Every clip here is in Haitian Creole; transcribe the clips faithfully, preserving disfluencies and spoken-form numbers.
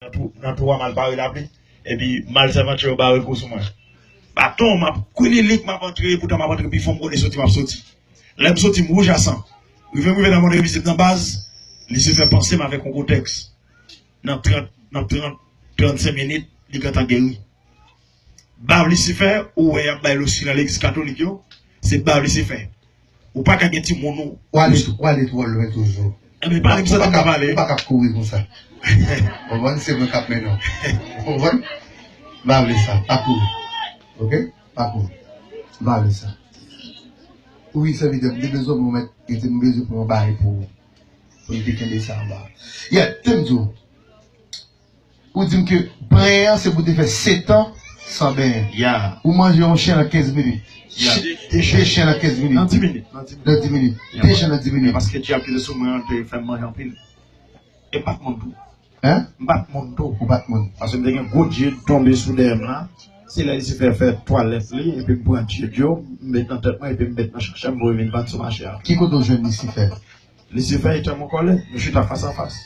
nan twou, nan twou a, m al pare lapli. Epi, malsèvant yo bare kou sou mwen. Baton, m ap kwililik, m ap antre, poutan m ap antre pi fon, m konnen soti, m ap soti. Lè m soti, m wouj a san. Rive m rive nan Mòn Envizib nan baz, Lisifè panse m avèk yon gwo tèks. Nan trant, nan trant, trannsenk minit, li gentan geri. Bav Lisifè, ou wè y ap bay losi nan legliz katolik yo, se bav Lisifè. Ou pa ka gen timoun ou. Ou ale, ou ale twò lwen toujou. Enben, pale m sa, m ka pale. Ou pa ka kouri konsa. Ou konprann? Se mwen k ap mennen w. Ou konprann? M pa vle sa. Pa kouri. Oke? Pa kouri. M pa vle sa. Wi, sèvitè, m te bezwen pou mèt, m bezwen pou yon bagay pou, pou m te kenbe sa anba. Yeah, te m di w. Ou di m ke benyen an se pou te fè setan san benyen. Yeah. Ou manje yon chen nan kenz minit. Yeah. De chen nan kenz minit. Nan dis minit. Nan dis minit. Nan dis minit. Yeah, de chen nan dis minit. Paske dyab ki te sou mwen an te fè m manje anpil. E m pa t moun tou. Hein? M pa t moun tou. Ou pa t moun. Paske m te gen gwo dye tonbe sou dèyè m la. Se lè Lisifè fè twalèt li, epi m pran dye yo, m met nan tèt mwen, epi m met nan chak chen m voye vin vann sou mache a. Ki kote w jwenn Lisifè? Lisifè etan mon kòlèg, nou chita fas a fas.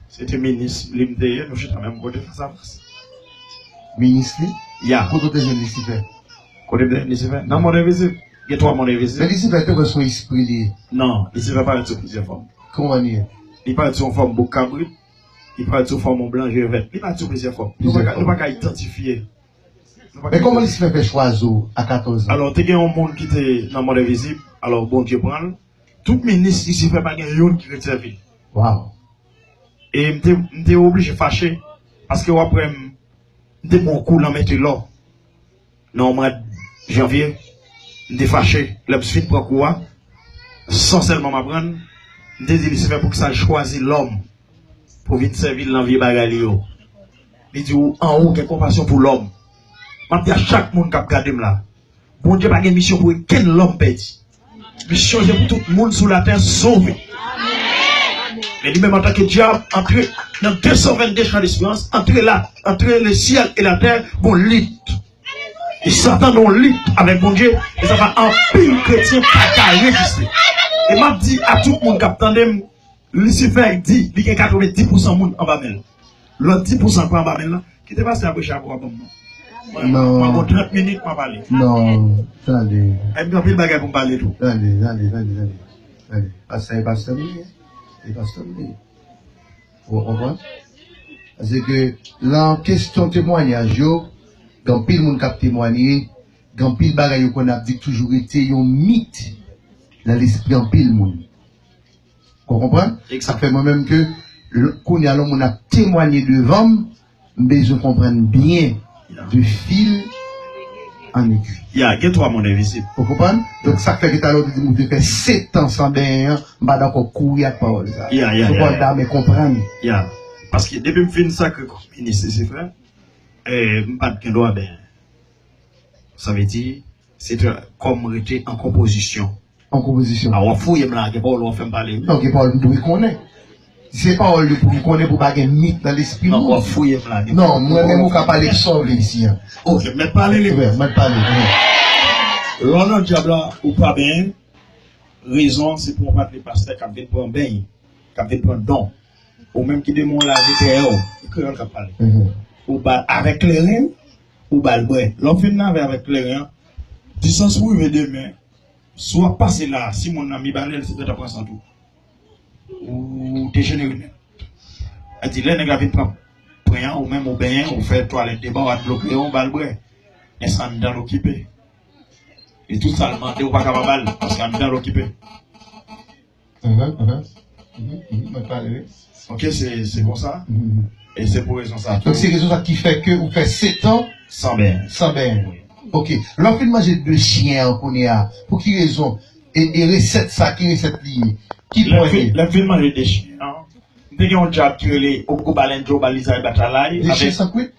Se te minis li m te ye, nou chita menm kote fas a fas. Minis li? Ya. Kote w te jwenn Lisifè? Kote m te jwenn Lisifè? Nan mond envizib. Gen twa mond envizib. Men Lisifè te wè se yon espri li ye. Non, Lisifè parèt sou plizyè fòm. Kòman li ye? Li parèt sou yon fòm bouk kabrit, li parèt sou fòm yon blan je vèt. Li parèt sou plizyè fòm. Nou pa ka, nou pa ka idantifye. Men kòman Lisifè fè chwazi w a katòz an? Alò, te gen yon moun ki te nan mond envizib, alò Bondye pran l. Tout minis Lisifè pa gen youn ki ret sèvi l. Wow. E m te, m te oblije fache, paske w ap wè m, m te pran yon kou nan men Telò. Nan yon mwa janvye, m te fache. Lè m fin pran kou a, san sèlman m aprann, m te di Lisifè poukisa l chwazi lòm pou vin sèvi l nan vye bagay li yo. Li di, ou anwo gen konpasyon pou lòm. M ap di a chak moun k ap gade m la, Bondye pa gen misyon pou okenn lòm pèdi. Misyon se pou tout moun sou latè sove. Men li menm antanke dyab, antre nan de san vennde chan desperans, antre la, antre le syèl e latè, gon lit. E Satan nan yon lit avèk Bondye, e sa fè anpil kretyen pa ka reziste. E m ap di a tout moun k ap tande m, Lisifè di li gen katrevenndis pousan moun anba men l. Lòt dis pousan k pa anba men l lan, kite pastè a preche apre w a ban m non. Mwen, mwen gon trant minit, mwen pale. Non, tande. E m gen anpil bagay pou m pale tou. Tande, tande, tande, tande. Tande. Pastè, e pastè m li ye. E pastè m li ye. Ou konprann? Paske nan kesyon temwayaj yo, gen anpil moun k ap temwaye, gen anpil bagay yo konn ap di k toujou rete yon mit nan lespri anpil moun. Ou konprann? Sa fè mwen menm ke l-, kounye a lè yon moun ap temwaye devan m, m bezwen konprann byen de fil an egwi. Ya, gen twa mond envizib. Ou konprann? Donk sa k fè ke talè w te di m ou te fè sèt an san benyen an, m pa dakò kouri ak pawòl sa. Ya, ya, ya, ya. Fò w dame konprann. Ya. Paske depi m fin sakre kòm minis Lisifè, eh, m pa t gen dwa benyen. Sa vle di, se tra-, kòm rete an konpozisyon. An konpozisyon. A, w ap fouye m la, gen pawòl w ap fè m pale, wi. Non, gen pawòl m dwe konnen. Se pawòl yo pou m konnen pou pa gen mit nan lespri moun. Non, w ap fouye m la, gen pawòl. Non, mwen menm ou ka pale k sa w vle isi a. Ok, mèt pale li. Mèt pale. Lè w nan dyab la, ou pa benyen. Rezon, se pou yon patnè pastè k ap vin pran beny, k ap vin pran don. Ou menm ki demon lave dèyè w, e kreyòl k ap pale. Ou ba avèk kleren, ou ba l bwè. Lè w fin lave avèk kleren an, distans pou rive demen, si w ap pase la, si moun nan mibalè l, se gentan pran sant ou. Ou dejenere nèt. Sa di, lè nèg la vin pran pwen an, ou menm ou benyen, ou fè twalèt devan, ou adloke, ou ba l bwè. Men se anndan l okipe. E tout sa l mande, ou pa ka pa ba l, paske anndan l okipe. Mhm, mhm. Mhm, mhm, mwen pale, wi. Ok, se, se konsa. Mhm. E se pou rezon sa tou. Donk, se rezon sa ki fè ke ou fè sèt an san benyen. San benyen. Wi. Ok. Lè w fin manje de chen an kounye a, pou ki rezon? E, e resèt sa, ki resèt li ye? Ki pwen li ye? Lè m fin manje de chen an, m te gen yon dyab ki rele Ogobalendjo, Balizay, Batalay. De chen san kwit?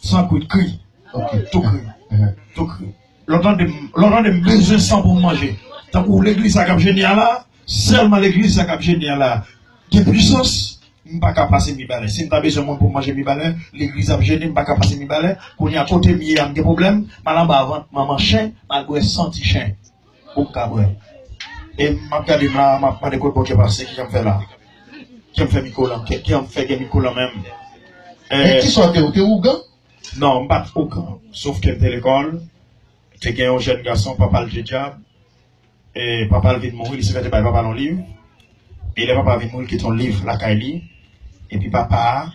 San kwit, kri. Ok. Tou kri. Mhm. Tou kri. Lè w tande m, lè w tande m bezwen san pou m manje. Tankou legliz sa k ap jene a la, sèlman legliz sa k ap jene a la gen pwisans, m pa ka pase mibalè. Si m ta bezwen moun pou m manje mibalè, legliz ap jene, m pa ka pase mibalè. Kounye a kote m ye a, m gen pwoblèm, m al anba vant manman chen, m al bwè san ti chen pou m ka bwè. E m ap gade m la, m ap mande kot Bondye pase, kijan m fè la. Kijan m fè mikwo lan, ki- kijan m fè gen mikwo lan menm. Men kisa w te, ou te ougan? Non, m pa t ougan. Sof ke m te lekòl, te gen yon jèn gason, papa l te dyab. E papa l vin mouri, Lisifè te bay papa l yon liv. E lè papa vin mouri, l kite yon liv lakay li. Epi papa a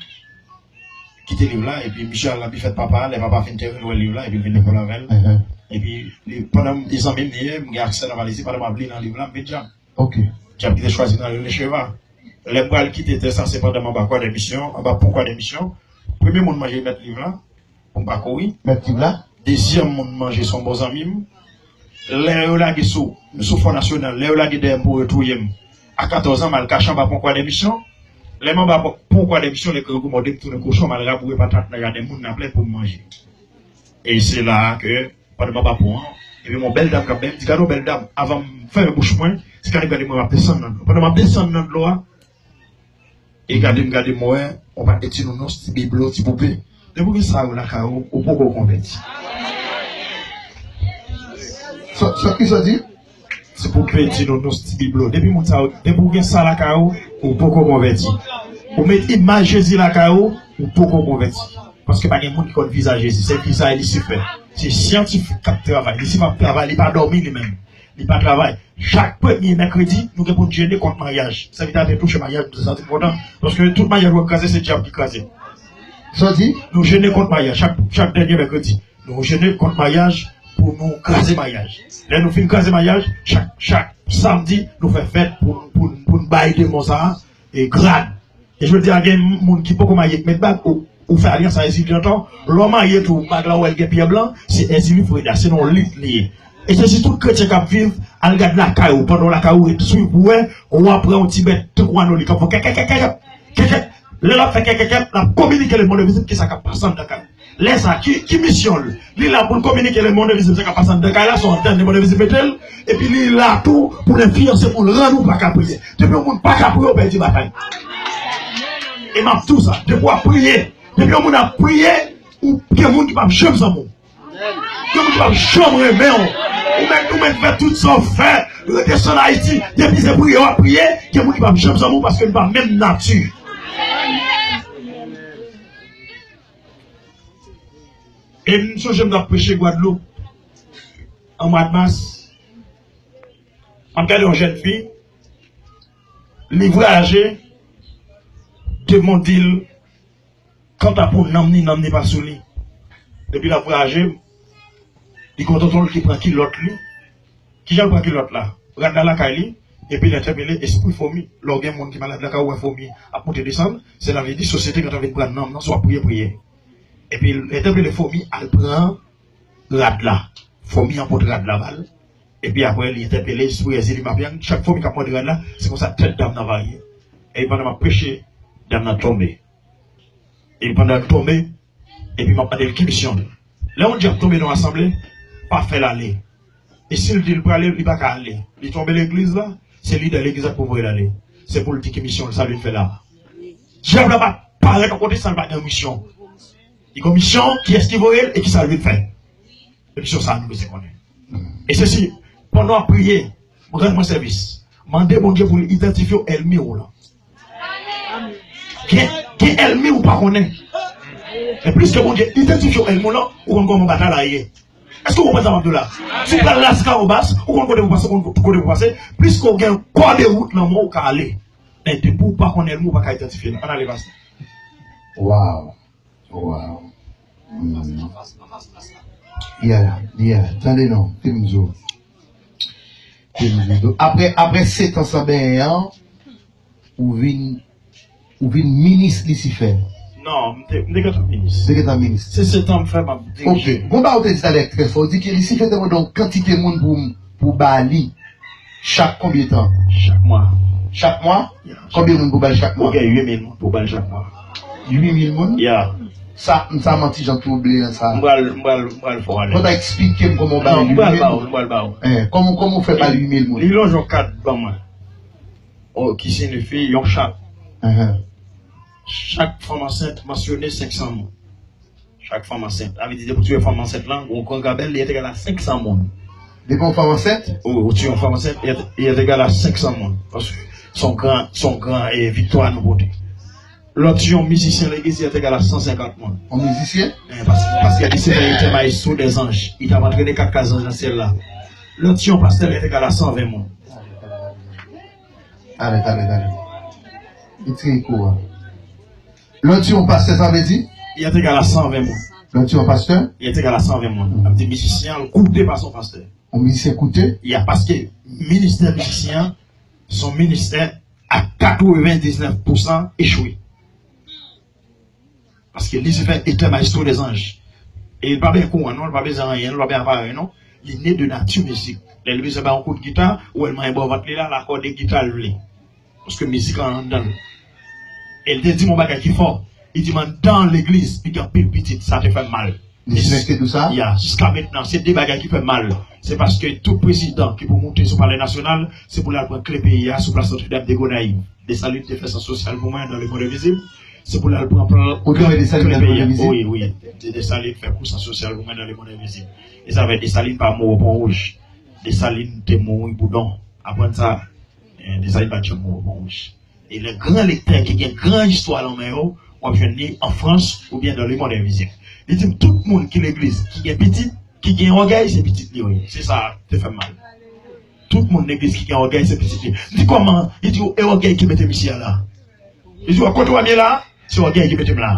kite liv la, epi misye al nan bifèt papa a, lè papa fin te wè liv la, epi l vin lekòl avè l. Epi li, pandan m, li zanmi m li ye, m gen aksè nan valiz li, pandan m ap li nan liv la, m vin dyab. Dyab ki te chwazi nan rele Cheva. Lè m pral kite tè sa, se pandan m anba kwa dè misyon, anba pon kwa dè misyon. Premye moun manje mèt liv la, pou m pa kouri. Mèt liv la. Dezyèm moun manje se yon bon zanmi m. Lè yo lage sou, sou Fò Nasyonal, lè yo lage dèyè m pou yo touye m, a katòz an, m al kache anba pon kwa dè misyon. Lè m anba pon, pon kwa dè misyon, lè grangou mòde m tounen kochon, m al raboure patat nan jaden moun nan plè pou m manje. E se la a ke, pandan m anba pon an, epi m wè yon bèl dam k ap bèl, m di, "Gade yon bèl dam." Avan m fèmen bouch mwen, se gade, gade mwen, m ap desann nan dlo. Pandan m ap desann nan dlo a, e gade m, gade m wè, yon pakèt ti nounours, ti biblo, ti poupe. Depi w gen sa yo lakay ou, ou poko konvèti. Sa, sa ki sa di? Ti poupe, ti nounours, ti biblo. Depi moun sa yo, depi w gen sa lakay ou, ou poko konvèti. Ou met imaj Jezi lakay ou, ou poko konvèti. Paske pa gen moun ki konn vizaj Jezi. Se vizaj Lisifè. Se syantifik k ap travay. Lisifè ap travay, li pa dòmi li menm. Li pa travay. Chak premye mèkredi, nou gen pou n jene kont maryaj. Sèvitè a te touche maryaj, m te santi m kontan. Paske tout maryaj w ap kraze, se dyab ki kraze. Sa w di? Nou jene kont maryaj chak, chak dènye mèkredi. Nou jene kont maryaj pou nou kraze maryaj. Lè nou fin kraze maryaj, chak, chak samdi, nou fè fèt pou, pou, pou n bay demon sa a e grad. E jodi a, gen moun ki poko marye k met bag, ou, ou fè alyans a Ezili antan. Lè w marye tou, bag la ou wè l gen pyè blan, se Ezili Freda, se nan yon lit li ye. E se si tout kretyen k ap viv, al gad lakay ou, pandan w lakay ou, ret swiv pou wè, w ap wè yon ti bèt tankou anolik k ap fè kèkèkèkèk, kèkèk. Lè l ap fè kèkèkèk, l ap kominike lemonn envizib kisa k ap pase anndan kay ou. Lè sa, ki, ki misyon l? Li la pou l kominike lemonn envizib sa k ap pase anndan kay la, se yon antèn lemonn envizib mete l, epi li la tou pou l enfliyanse moun, rann ou pa ka priye. Depi yon moun pa ka priye, ou pèdi batay. E m ap di w sa, depi w ap priye, depi yon moun ap priye, ou gen moun ki p ap janm zanmi w. Gen moun ki p ap janm renmen w. Ou mèt, ou mèt fè tout sa w fè, rete san Ayiti, depi se priye w ap priye, gen moun ki p ap janm zanmi w paske n pa menm nati. E m sonje m t ap preche Gwadloup an mwa d mas. M ap gade yon jèn fi, li vwayaje, demon di l, kanta pou nanm ni, nanm ni pa sou li. Depi l ap vwayaje, li gen yon tonton l ki pran kilòt li. Kijan l pran kilòt la? Rad la lakay li, epi l entèpele espri fomi. Lè w gen moun ki malad lakay ou, wè fomi ap monte desann, se la vle di sosyete gentan vin pran nanm nan, swa priye, priye. Epi l entèpele fomi al pran rad la. Fomi an pot rad la ba l. Epi apre, li entèpele espri Ezili Mapyang. Chak fomi k ap mòde rad la, se konsa tèt dam nan varye. Epi pandan m ap preche, dam nan tonbe. Epi pandan l tonbe, epi m ap mande l ki misyon l. Lè yon dyab tonbe nan yon asanble, pa fè l ale. E si l di l prale, li pa ka ale. Li tonbe legliz la, se lidè legliz la k pou voye l ale. Se pou l di ki misyon l, sa l vin fè la. Dyab la pa parèt yon kote san l pa gen yon misyon. Li gen yon misyon, kiyès ki voye l e kisa l vin fè. E misyon sa a nou bezwen konnen. E se si, pandan w ap priye, rann mwen sèvis. Mande Bondye pou l idantifye w ènmi w lan. Gen, gen ènmi ou pa konnen. E pliske Bondye idantifye w ènmi w lan, ou konn kòman batay la ye. Èske w konprann sa m ap di w la? Si w pral Las Cambas, ou konn kote pou pase, ou konn kote pou pase. Pliske w gen kòde wout nan men w, ou ka ale. Men depi w pa konn ènmi w, ou pa ka idantifye l. Ann ale, pastè. Wow. Wow. Mm. Yeah, yeah. Tande non, Timzo. Timzo. Donk, apre, apre sèt an san benyen an, ou vin, ou vin minis Lisifè. Non, m te, m te gentan minis. Te gentan minis. Se sèt an m fè m ap dirije. Ok. Gon bagay ou te di talè trè fò. Ou di ke Lisifè te mande yon kantite moun pou, pou ba li. Chak konbyen tan? Chak mwa. Chak mwa? Yeah. Konbyen moun pou ba l chak mwa? Ou gen uit mil moun pou ba l chak mwa. Uit mil moun? Yeah. Sa, sa manti jan twouble an sa. M pral, m pral, m pral fè w alèz. Fò w ta eksplike m kòman w ba l uit mil moun. Non, m pral ba w, m pral ba w. Eh, kòman, kòman w fè ba l uit mil moun? Li lonje yon kat ban mwen. Oh, ki siyifi yon chat. Chak fanm ansent mansyone senk san moun. Chak fanm ansent. Sa vle di, depi w tiye fanm ansent lan, yon gran gabèl, li entegal a senk san moun. Depi yon fanm ansent? Wi, ou tiye yon fanm ansent, li ent-, li entegal a senk san moun. Paske Se yon gran, se yon gran eh, viktwa nou pote. Lòt yon mizisyen legliz, li te egal a san senkant moun. Yon mizisyen? Eh, paske, paske li se yon maestro des anges. Li t ap antrene kat kazanj nan syèl la. Lòt yon pastè, li te egal a san ven moun. Tande, tande, tande. Li tire kou a. Lòt yon pastè, sa vle di? Li te egal a san ven moun. Lòt yon pastè? Li te egal a san ven moun. Ap di mizisyen an koute pa son pastè. Yon mizisyen koute? Ya, paske ministè mizisyen an, se yon ministè a katrevendiznèf pousan echwe. Paske Lisifè etè maestro des anges. E li pa bezwen kouran non, li pa bezwen anyen, li pa bezwen aparèy non. Li ne de nati mizik. Lè li bezwen bay yon kout gita, ou wè l manyen bò vant li la, l akòde gita l vle. Paske mizik lan anndan l. E li te di m yon bagay ki fò. Li di m anndan legliz, li gen anpil pitit, sa te fè m mal. Li sileksye tou sa? Ya, jiska mentnan, se de bagay ki fè m mal. Se paske tout prezidan ki pou moute sou palè nasyonal, se pou l al pran kle peyi a sou plas Notre Dame de Gonayiv. Desalin te fè sa sosyal pou mwen nan lemonn envizib. Se pou l al pran plan. Ou te wè Desalin nan lemonn envizib? Wi, wi. Desalin fè kou sa sosyal pou mwen nan lemonn envizib. E sa fè Desalin pa mouri pon wouj. Desalin te mouri pou don. Aprann sa. Desalin pa t janm mouri pon wouj. E lè gran lektè ki gen gran istwa lan men yo, w ap jwenn li an Frans oubyen nan lemonn envizib. Li di m tout moun ki legliz ki gen pitit, ki gen ògèy, se pitit li yo ye. Se sa te fè m mal. Tout moun legliz ki gen ògèy, se pitit li. M di kòman? Li di e ògèy ki mete misye a la. Li di w kote w ap ye la, se ògèy ki mete m la.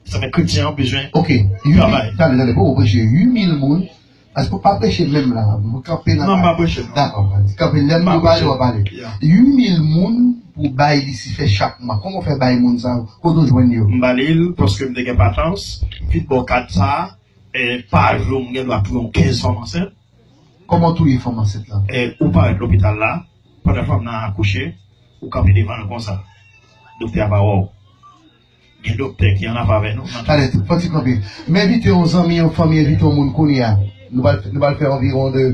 Sa fè kretyen an bezwen travay. Ok. Tande, tande, poko preche uit mil moun. Paske w pa preche menm la. Ou kanpe nan. Non, m pa preche non. Dakò, kanpe lè m di w pale, w ap pale. Uit mil moun pou bay Lisifè chak mwa. Kòman w fè bay moun sa yo? Kote w jwenn yo? M ba li l paske m te gen patans. M fin ba w kad sa. Pa jou m gen dwa touye yon kenz fanm ansent. Kòman w touye fanm ansent lan? Ou parèt lopital la. Pandan fanm nan akouche, ou kanpe devan l konsa. Doktè a pa wè w. Gen doktè ki annafè avè nou. Talè, fò ti kanpe. M envite yon zanmi, yon fanmi, envite yon moun kounye a. Nou pral, nou pral fè anviwon de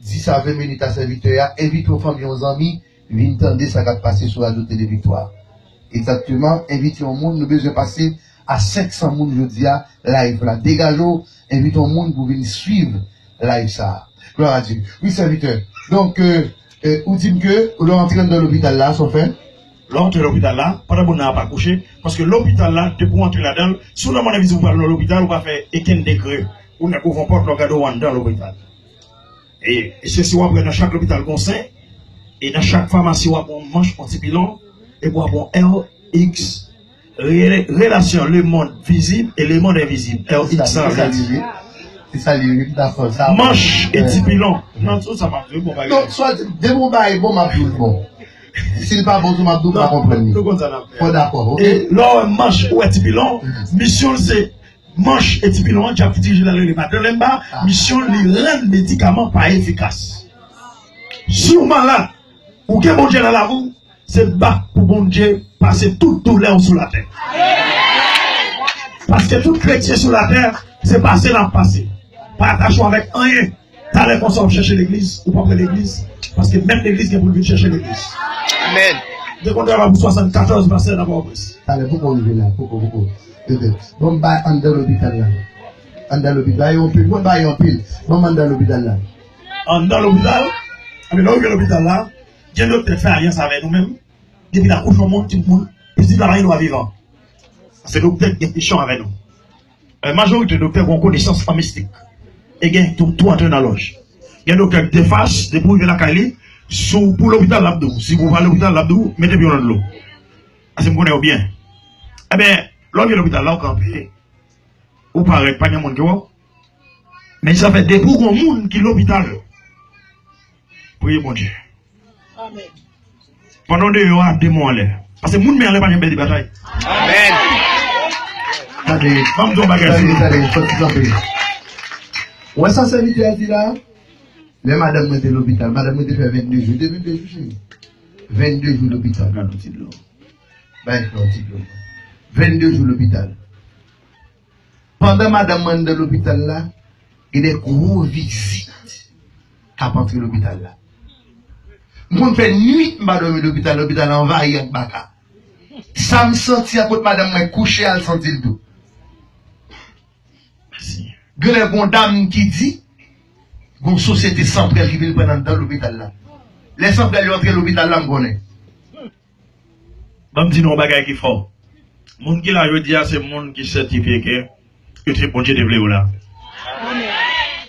dis a ven minit a sèvitè a. Envite yon fanmi, yon zanmi, vin tande sa k ap pase sou Radyo Tele Viktwa. Egzakteman, envite yon moun, nou bezwen pase a senk san moun jodi a, live la. Degaje w, envite yon moun pou vin swiv live sa a. Glwa a Dye. Wi, sèvitè. Donk, euh, euh, ou di m ke lè w antre anndan lopital la, sa w fè? Lè w antre lopital la, pandan moun nan ap akouche, paske lopital la, depi w antre ladan l, si w nan mòn envizib ou pral nan lopital, ou pa fè okenn degre. Ou nèk ouvè yon pòt, lè w gade w anndan lopital. E, e se si w ap wè nan chak lopital gon sen, e nan chak famasi w ap wè yon manch, yon ti pilon, epi w ap wè yon R X, relasyon lemonn vizib e lemonn envizib, R X sa vle di. Se sa li ye, m dakò. Sa manch e ti pilon. Nan tout sa m ap di w bon bagay. Donk, swa di, depi w bay bon, m ap di w bon. Si l pa bon tou, m ap di w m pa konprann li. Nou konn sa n ap fè. Bon, dakò, ok. E lè w wè manch, ou wè ti pilon, misyon l se manch e ti pilon an, dyab ki dirije l al rele madan Lenba, misyon li rann medikaman pa efikas. Si w malad, ou gen Bondye nan lavi w, se bat pou Bondye pase tout doulè w sou latè. Paske tout kretyen sou latè, se pase n ap pase. Pa atache w avèk anyen. Talè konsa w ap chèche legliz, ou p ap wè legliz, paske menm legliz gen pou l vin chèche legliz. Amèn. M te konn travay pou swasannkatòz pastè nan Pòtoprens. Talè, poko rive la, poko, poko. Tete. Bon, m bay anndan lopital la. Anndan lopital, bay yo anpil, mwen bay yo anpil. Bon, m anndan lopital la. Anndan lopital? Anben, lè w rive lopital la, gen doktè k fè alyans avè nou menm. Depi l akouche yon moun, timoun, pitit la pa gen dwa vivan. Paske doktè gen misyon avè nou. Majorite doktè gen yon konesans an mistik. E gen tou, tou antre nan lòj. Gen doktè k defas, depi w rive lakay li, si w pou lopital l ap di w, si w pa lopital l ap di w, mete pye w nan dlo. Paske m konnen yo byen. Ebyen, lè w rive lopital la, w kanpe, ou parèt, pa gen moun ki wè w. Men sa fè depi w gen yon moun ki lopital, priye Bondye. Pandan w deyò a, demon anlè. Paske moun men anlè pa janm pèdi batay. Amèn. Tande, ban m di w yon bagay sou li. Tande, tande, fò ti kanpe. Ou wè sa sèvitè a di la? Lè madanm mwen te lopital, madanm mwen te fè vennde jou. Te vennde jou, cheri? Vennde jou lopital. Gad yon ti dlo. Bay yon ti dlo. Vennde jou lopital. Pandan madanm mwen anndan lopital la, gen de gwo vizit k ap antre lopital la. M konn fè nwit m pa dòmi lopital, lopital anvayi ak baka. Sa m santi a kot madanm mwen kouche a, l santi l tou. Genlè gon dam ki di, gon sosyete sanprèl ki vin pran anndan lopital la. Lè sanpèl yo antre lopital la, m konnen. Ban m di nou yon bagay ki fò. Moun ki la jodi a, se moun ki sètifye ke yo te, Bondye te vle yo la.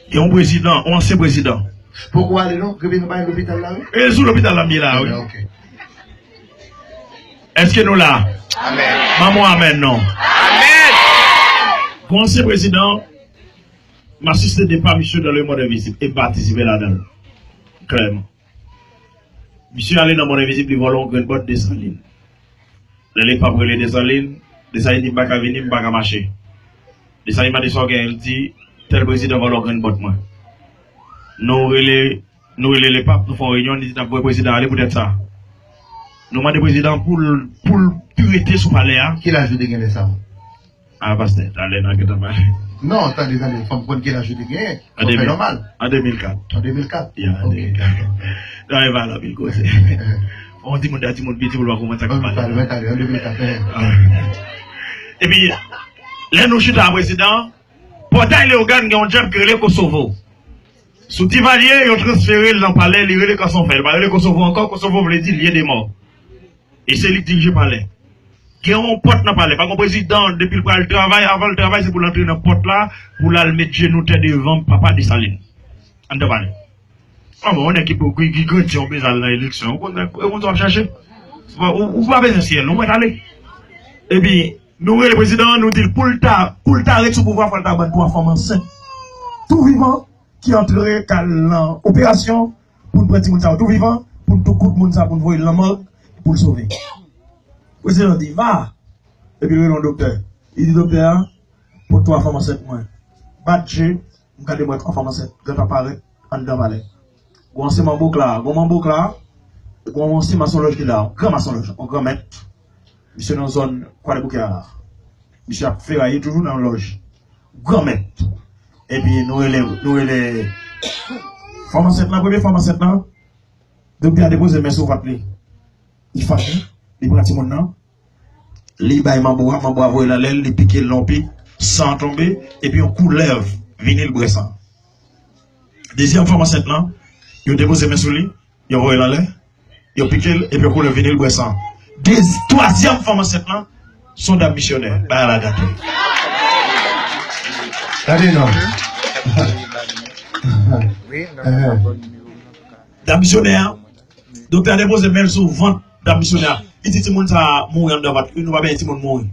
Gen yon prezidan, yon ansyen prezidan. Poko ale non, kenbe nan bay lopital la, wi. E sou lopital la m ye la, wi. Ah, ok. Èske nou la? Amèn. Ban m yon amèn non. Amèn. Yon ansyen prezidan, m asiste depa misye dans le monde invisible e m patisipe ladan l. Klèman. Misye ale nan mond envizib, li vòlè yon grenn bòt Desalin. Lè Lepap rele Desalin, Desalin di, "M pa ka vini, m pa ka mache." Desalin mande sa w genyen, li di, "Tèl prezidan vòlè yon grenn bòt mwen." Nou rele, nou rele Lepap, nou fè yon reyinyon, li di, "N ap voye prezidan ale poutèt sa." Nou mande prezidan pou l, pou l rete sou palè a. Ki laj ou te gen lè sa a? A, pastè, talè n a gentan pale. Non, tande, tande, fò m konn ki laj ou te genyen. Fò fè nòmal. An de mil kat. An de mil kat? Ya, an de mil kat. Nan e pale anpil koze. On timoun de timoun piti pou l pa konprann sa k ap pale. An de mil kat, eh. Epi, lè nou chita a prezidan, Pòtay Leyogàn gen yon djab ki rele Kosovo. Sou Divalye, yo transfere l nan palè, li rele Kanson Fè. Li pa rele Kosovo ankò, Kosovo vle di lye de mò. E se li k dirije palè. Gen yon pòt nan palè. Pa gen prezidan, depi l pral travay, avan l travay, se pou l antre nan pòt la, pou l al met jenou tè devan papa Desalin. Anndan palè. An bon, yon nèg ki pou, ki, ki grandi, yon bezwen al nan eleksyon. Ou konn, ou konn sa w ap chache. Ou, ou pa bezwen syèl, ou mèt ale. Epi, nou rele prezidan an, nou di l pou l ta, pou l ta ret sou pouvwa, fò l ta ban n twa fanm ansent. Tou vivan, ki antre k al nan operasyon pou n pran timoun sa yo tou vivan, pou n tou kout moun sa, pou n voye l nan mòg, pou l sove. Prezidan di, "Va!" Epi l rele yon doktè. Li di doktè a, "Pot twa fanm ansent mwen." Bat je, m gade m wè twa fanm ansent gentan parèt anndan palè. Gwo ansyen manbo k la, gwo manbo k la, gwo ansyen masonlòj ki la, yon gran masonlòj, yon gran mèt. Misye nan zòn Kwadèboukè a la. Misye ap feraye toujou nan lòj. Granmèt. Epi nou rele, nou rele fanm ansent lan, premye fanm ansent lan, doktè a depoze men sou vant li. Li fache, li pran timoun nan, li bay manbo a, manbo a voye l anlè l, li pike l nan yon pik, san an tonbe, epi yon koulèv vini l bwè san. Dezyèm fanm ansent lan, yo depoze men sou li, yo voye l anlè, yo pike l, epi yo koule vini l bwè san. De, twazyèm fanm ansent lan, se yon dam misyonè. Bagay la gate. Gade non. Dam misyonè a, doktè a depoze men l sou vant dam misyonè a. Li di timoun sa a mouri anndan vant li, nou pa bezwen timoun mouri.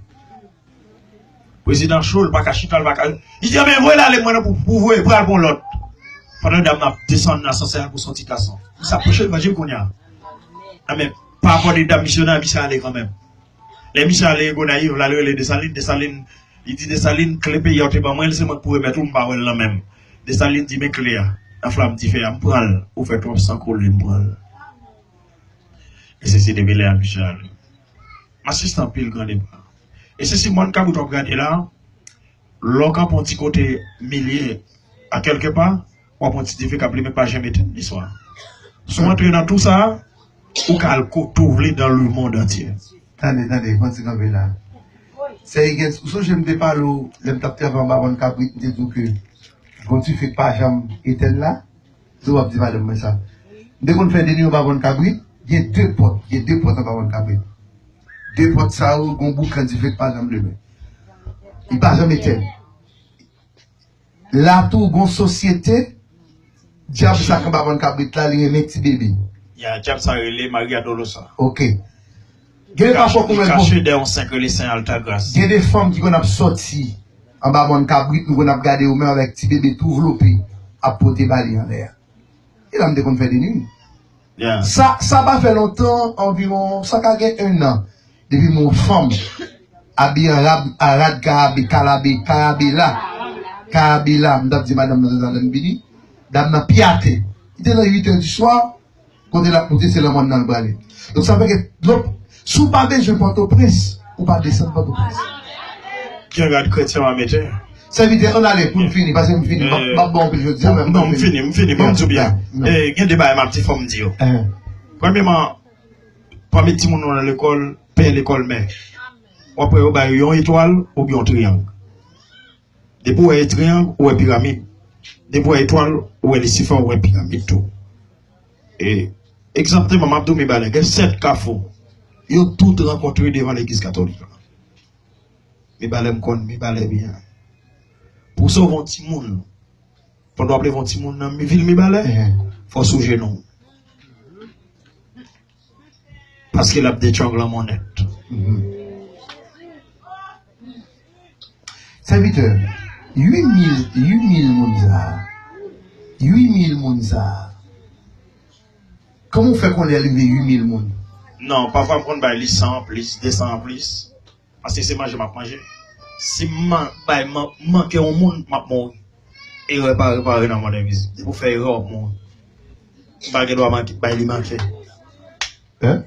Prezidan cho, l pa ka chita, l pa ka. Li di, "Anben, voye l ale, mwen, non, pou, pou voye, pral pran lòt." Pandan dam nan ap desann nan asansè a pou son ti gason. Misye ap preche levanjil kounye a. Anben, pa rapò de dam misyonè, misye ale kanmenm. Lè misye ale Gonayiv, l al rele Desalin, Desalin, li di, "Desalin, kle peyi a w te ban mwen, se mwen k pou remèt ou, m pa wè l nan men m." Desalin di, "Men kle a, nan flanm dife a, m pran l, ou fè twòp san koule, m pran l." E se, se depi lè a, misye ale. M asiste anpil gran depa. E se si mòn kabrit w ap gade la, lè w kanpe yon ti kote milye a kèlke pa, w ap wè yon ti dife k ap limen k pa janm etenn le swa. Si w antre nan tou sa a, ou ka al kote w vle dans le monde entier. Tande, tande, fò n ti kanpe la. Sè Higgins, ou sonje m te pale w, lè m t ap travay anba mòn kabrit, m te di w ke gon dife k pa janm etenn la? Sa w ap di madanm mwen sa? M te konn fè de nwi anba mòn kabrit, gen de pòt, gen de pòt anba mòn kabrit. De pòt sa yo, gon boukan dife k pa janm limen. Li pa janm etenn. La tou, gon sosyete, dyab sa k anba mòn kabrit la, li renmen ti bebe. Ya, dyab sa rele Maria Dolorosa. Ok. Gen de pafwa ou mèt bon. Li kache dèyè yon sen k rele Sen Altagras. Gen de fanm ki konn ap sòti anba mòn kabrit, nou konn ap gade yo menm avèk ti bebe tou vlope, ap pote ba li anlè a. E la m te konn fè de nwi. Yeah. Sa, sa pa fè lontan, anviwon, sa ka gen en an, depi m wè yon fanm abiye an rad, an rad karabe, kalabe, karabela, karabela, m t ap di madanm nan, madanm vini, dam nan pi atè. Li te nan uit è di swa, kote l ap moute, se nan mòn nan l prale. Donk, sa fè ke, donk, si w pa bezwen Pòtoprens, ou pa desann Pòtoprens. Ki rad kretyen w a mete? Sèvitè, ann ale pou n fini, paske m fini. M ap, m ap ba w anpil jodi a, men m fini. Non, m fini, m fini. Ban m di w byen. Eh, gen de bagay m ap di, fò m di yo. Premyeman, pami timoun nou nan lekòl, pè lekòl mè. W ap wè yo ba yo yon etwal oubyen yon triyang. Depi w wè triyang, ou wè piramid. Depi w wè etwal, ou wè Lisifè, ou wè piramid tou. E Egzakteman, m ap di w Mibalè, gen sèt kafou. Yo tout rankontre devan legliz katolik la. Mibalè m konn Mibalè byen. Pou w sove yon timoun, pandan w ap leve yon timoun nan mi- vil Mibalè, fò w sou jenou w. Paske l ap detrangle yon moun nèt. Sèvitè, uit mil, uit mil moun sa a, uit mil moun sa a, kòman w fè konnen l rive uit mil moun? Non, pafwa m konn bay li san anplis, de san anplis. Paske se manje m ap manje. Si m man- bay man- manke yon moun, m ap mouri. Erè pa repare nan mond envizib. Depi w fè erè, w ap mouri. M pa gen dwa manke, bay li manke. Hein?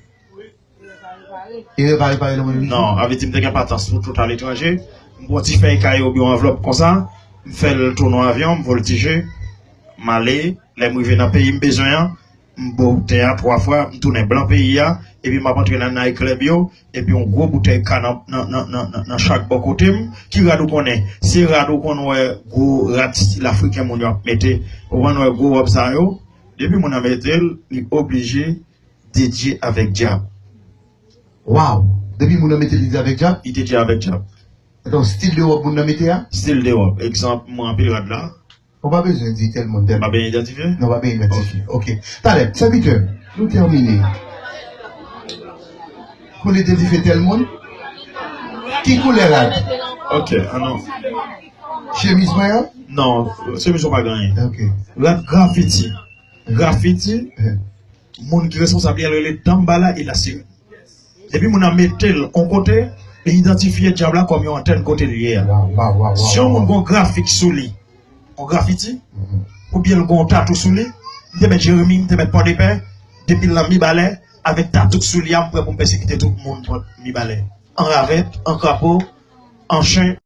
Erè pa repare nan mond envizib? Non, avè di m te gen patans pou tout aletranje. M pran ti fèy kaye oubyen yon anvlòp konsa, m fè l tou nan avyon, m voltije, m ale, lè m rive nan peyi m bezwen an, m bo boutèy a twa fwa, m tounen blan peyi a, epi m ap antre nan night club yo, epi yon gwo boutèy ka nan, nan, nan, nan, nan, nan chak bò kote m, ki rad ou konnen? Se rad ou konn wè gwo rad stil afriken moun yo ap mete, ou konn wè gwo wòb sa yo, depi moun nan mete l, li oblije dedye avèk dyab. Waw! Depi moun nan mete l, li dedye avèk dyab? Li dedye avèk dyab. Donk, stil de wòb moun nan mete a? Stil de wòb. Egzanp, mwen anpil rad la. Ou pa bezwen di tèl moun, tèl moun. M pa bezwen idantifye? Non, ou pa bezwen idantifye. Ok. Talè, sèvitè, nou tèmine. Koulè de dife tèl moun? Ki koulè rad? Ok, anon. Chemiz mwen an? Non, chemiz ou pa gen anyen. Ok. Rad grafiti. Grafiti, moun ki responsab li a rele Dambala e Lasirèn. Depi moun nan mete l yon kote, li idantifye dyab la kòm yon antèn kote li ye a. Si yon moun gen yon grafik sou li, yon grafiti, oubyen l gen yon tatou sou li, m te mèt Jeremi, m te mèt Pòdepè, depi l nan Mibalè, avèk tatou k sou li a, m prè pou m pèsekite tout moun Pòd Mibalè. An ravèt, an krapo, an chen.